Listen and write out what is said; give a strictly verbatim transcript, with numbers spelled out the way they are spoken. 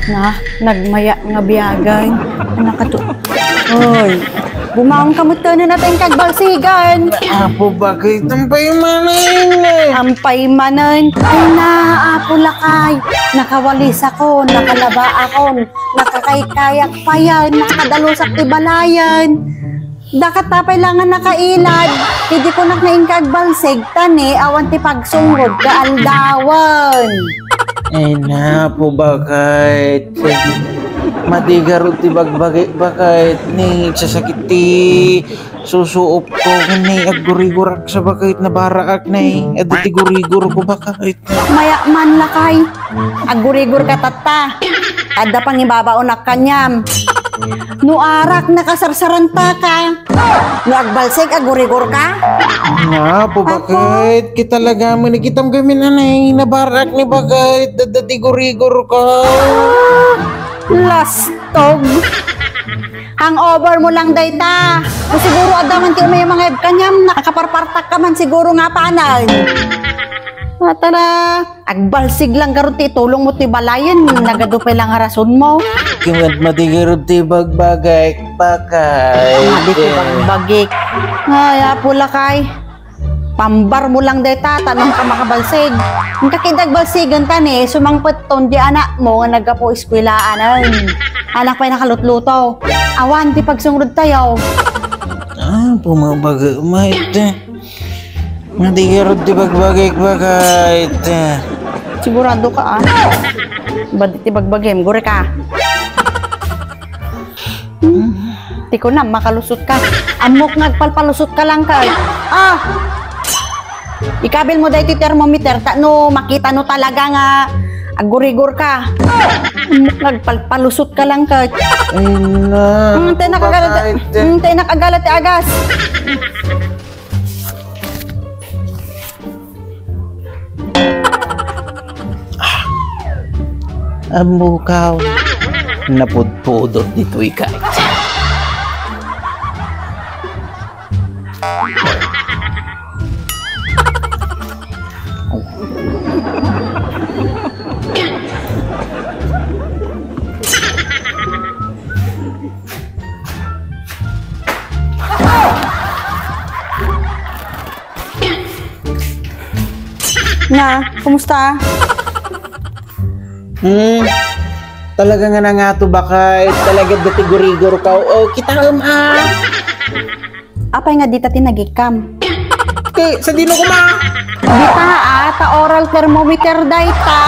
Na, nagmaya nga biyagan. Anak ka to. Hoy, bumaon ka met ken, natay kagbalsigan. Apo, bakit? Ampay manen. Ampay manen. Ay na, Apo Lakay. Nakawalis ako, nakalaba ako, nakakaykayak payen, nakadalusak ti balayen. Dakat tapay lang nga nakailad, idi kunak nga inka agbalsig, tani awan ti pagsungrod nga aldawen. Ay, napo, bakit? Madigarod ti bagbagik, bakit? Ni, sasakit ti susuop ko, ni aggurigurak sa bakit, nabaraak, ni, adu ti gurigor ko, bakit? Maya man, Lakay. Aggurigor ka tatta. Adda pangibabaonak kaniam. No arak, nakasarsaranta ka. No agbalsig, aggurigor ka. Nga, po, Apo. Bakit? Kita laga mo, nakitam kami, nanay. Nabarak ni bakit? Dadadi gurigor ka. Ah, lastog. Hangover mo lang dayta. O siguro, adda man ti umay mga kaniam, nakaparpartak ka man siguro nga panan. Ah, tara. Agbalsig lang garud ti itulong mo ti balayen, nagadu pay lang a rason mo. Kumat mati garud ti bagbagik, bakit? Madi ti bagbagik. Ay, Apo Lakay. Pambar mo lang dayta, ta no ka makabalsig. Ang kakit agbalsigan ta ni, sumangpet ton di anak mo nga naggapu eskwelaanan. Anak pay nakalutluto. Awan ti pagsungrod tayo. Ah, pumabaga, mait. Madigarod ti bagbagik, bakit? Sigurado ka, ah. Badi ti bagbagim, guri ka. Hmm. Ti kunam, makalusot ka. Ammok nga agpalpalusot ka lang ka. Ah! Ikabil mo daytoy thermometer, ta no makita no talaga nga aggurigor ka. Ammok nga agpalpalusot ka lang ka. Ay, na. Hmm, tayo nakagalat, bakit? Hmm, tayo nakagalat ti agas. Ammukaw, napudpudot ditoy ka. Na, kumusta? Hmm, talaga nga nangato bakay, talaga dati gurigor ka. O, kita, um, ah. Apay nga dita ti nagikam? Ti, sa dino kuma? Dita, ah, ta oral thermometer dayta.